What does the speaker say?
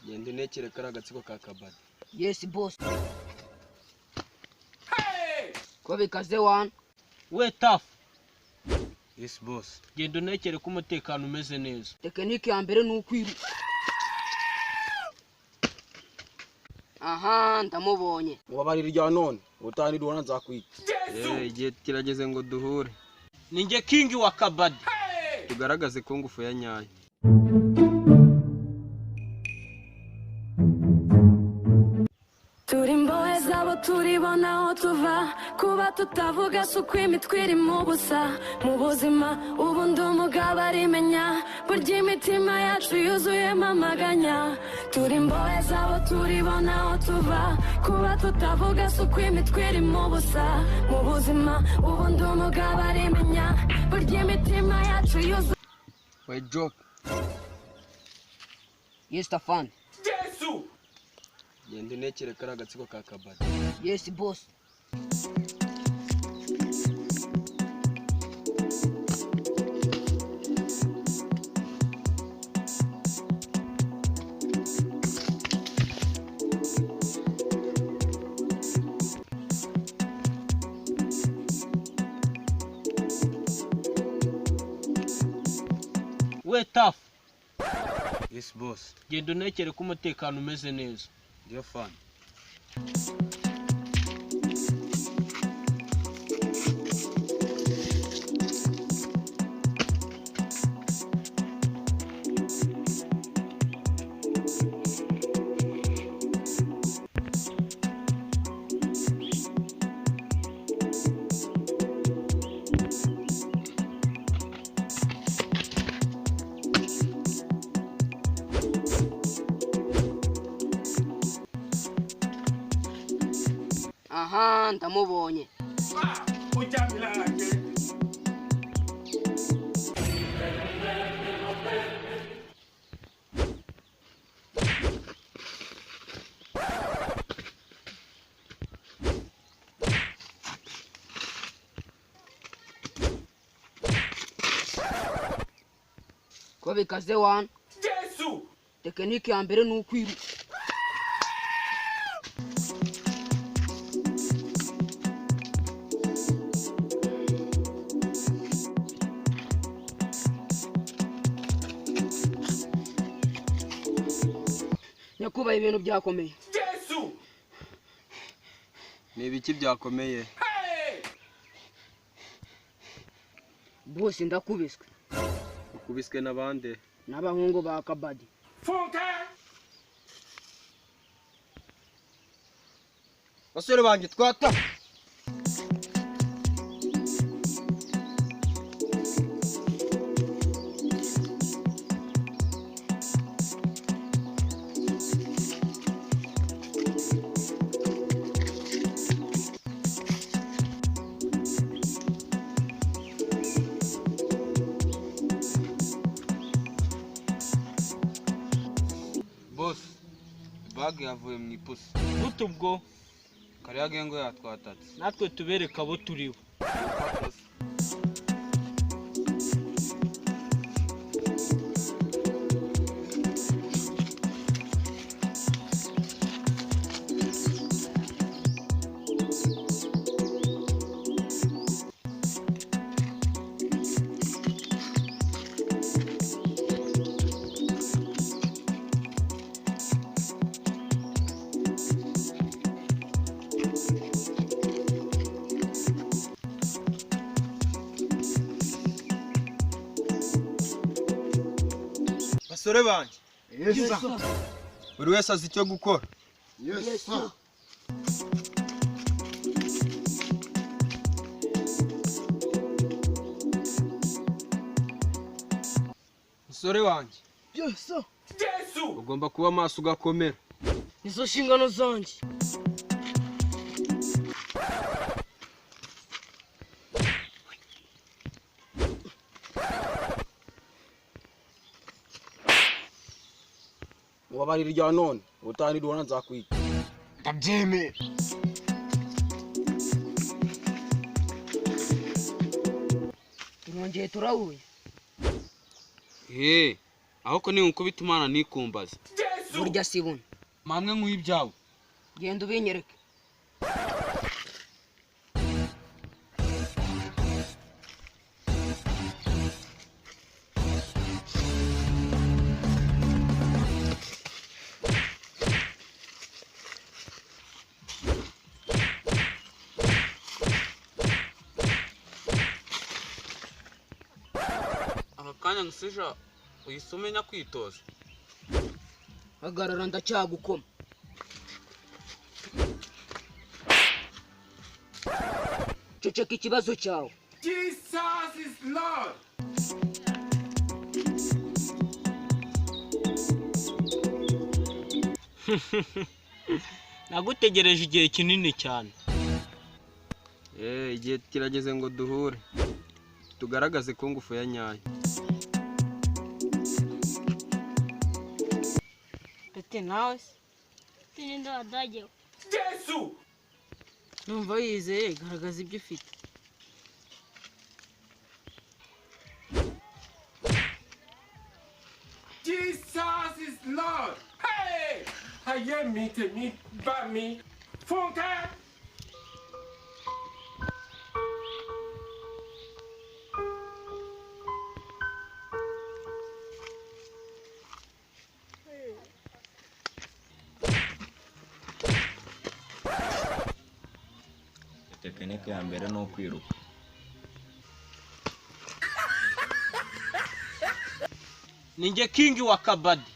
Genda unekere kari agatsiko ka Kabadi. Yes boss. Ko bikaze wana. We tafu. Yes boss. Genda unekere ko umutekano umeze neza. Tekinike ya mbere ni ukwiruka. Aha, ndamubonye. Ubabarira irya none, ubutaha niduhura nzakwica. Igihe kirageze ngo duhure. Ninjye king wa Kabadi. Tugaragaze ko ngufu ya nyayo. Turi imbohe zabo turibona aho tuva, kuba tutavuga si uko imitwe iri mu busa. Mu buzima ubu ndi umugabo arimenya, burya imitima yacu yuzuyemo amaganya. Turi imbohe zabo turibona aho tuva, kuba tutavuga si uko imitwe iri mu busa. Mu buzima ubu ndi umugabo arimenya, burya imitima yacu yuzuye. We joke. Yes Stefan. Genda unekere kari agatsiko ka Kabadi. Yes boss. We tafu. Yes boss. Genda unekere ko umutekano umeze neza. Ndiyo fan. Aha, ndamubonye. Ko bikaze wana. Tekinike ya mbere ni ukwiruka. Nyakubaha ibintu byakomeye. Ni ibiki byakomeye? Bose ndakubiswe. Ukubiswe n'abande? N'abahungu ba Kabadi. Basore banjye twata. Boss, bag yavuye mu ipusi. Gute ubwo? Kariya gengo yatwatatse. Natwe tubereka abo turibo. Basore banjye. Yes sir. Buri wese azi icyo gukora. Yes sir. Musore wanjye. Yes sir. Ugomba kuba maso ugakomera. Nizo nshingano zanjye. Ubabarira irya none, ubutaha niduhura nzakwica. Ndabyemeye. Turongeye turahuye. Aho ko ni ukubita Imana nikumbaza. Burya si buno. Mamwe nk'ibyawe. Genda ubinyereke. Aka kanya ngusija uhise umenya kwitoza. Hagarara ndacyagukoma. Ceceka ikibazo cyawe. Jesus is Lord. Nagutegereje igihe kinini cyane. Igihe kirageze ngo duhure. Tugaragaze ko ngufu ya nyayo. Pete nawe se. Ninde wadagewe? Numva wiyizeye, garagaza ibyo ufite. Jesus is Lord. Hey! Ayé mi tèmi bá mi. Fúnkẹ́. Tekinike ya mbere ni ukwiruka. Ninjye king wa kabadi.